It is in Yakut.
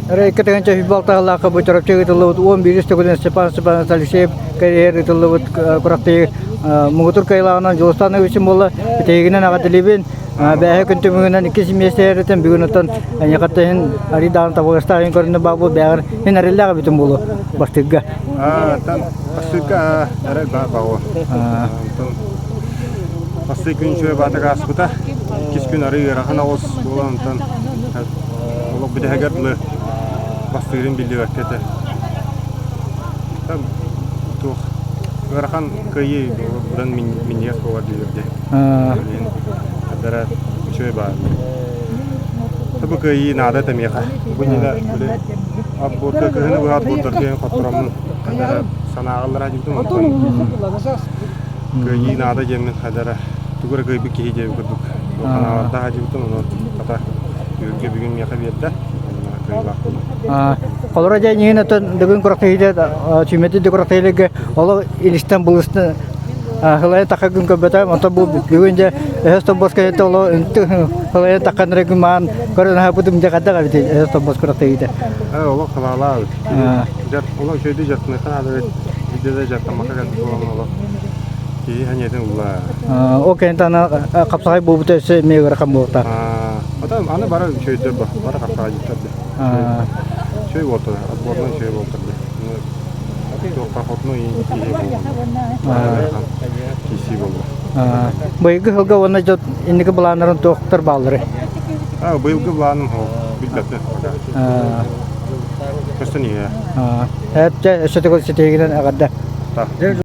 Эрэ 2 2006 сыллаахха бу Чурапчы ыытыллыбыт 11 төгүлүн Степан Степанович Алексеев кэриэһигэр ыытыллыбыт күрэхтэһии муҥутуур кыайыылааҕынан Дьулустаан үчүн буолла. Бүтэһигинэн эҕэрдэлиибин. Бээһэ күн түмүгүнэн иккис миэстэ эрэтэн бүгүн оттон эйиэхэ иһин арый даҕаны табыгастаах иһин көрүнэ баа бу бээҕэр иһин эрэллээх эбитин буолуо бастыырга. Тан бастыырга эрэл баа баҕуо. Онтон бастыы күн үчүгэй баатык ааспыта. Иккис күн арый ыарахан оҕус буолан онтон олох бүтэһигэр дылы бастыырын биллибэккэ этэ. Туох ыарахан кыайыы быдан минньигэс буолар дииллэр дии. Хадара үчүгэй баар. Бу кыайыы наада этэ миэхэ. Бу иннинэ били отборга кыһыны быһа отбордарга хоттороммун хадара санааҕаллара дьибитим онтон кыайыы наада диэммин хадара тугу эрэ кыайбыт киһи диэбит курдук санаалардаах дьибитим онон хата түһүлгэ бүгүн миэхэ биэрдэ кыайыылаах буолла. Холоро дьэ иһин отон бүгүн күрэхтэһиитэ түмэти да күрэхтэһиилэргэ олох илистэн былыстан Хылайа таха күн көрбөтөм, онтон бу бүгүн дьэ өһөс тоббос кэлитэ оло үнтү хылайа таххан эрэ күн маан көрөн аһапытым дьэ хайдах эбит өһөс тоббос күрэхтэһиитэ. Олох халаалаа эбит. Дьар олох үчүгэйдик дьарыктаныахха наада эбит. Биирдэ да дьарыктаммакка кэлбит буолан олох киһи сэниэтин ылла. Ол кэнниттэн аны хапсаҕай буолбута өссө эмиэ ыарахан буолта. Ата аны бары үчүгэйдэр бары хапсаҕай дьиттэр Үчүгэй буолта, отборунан үчүгэй буолта. Туохха хотуну киһи буолла. Киси буолла. Быйылгы сылга уонна дьон инники былааннарын туохтар бааллары? Быйылгы былааным ол билбэппин пока. Көстөн иһэ. Эптэ өссө төгүл ситиһигинэн эҕэрдэ.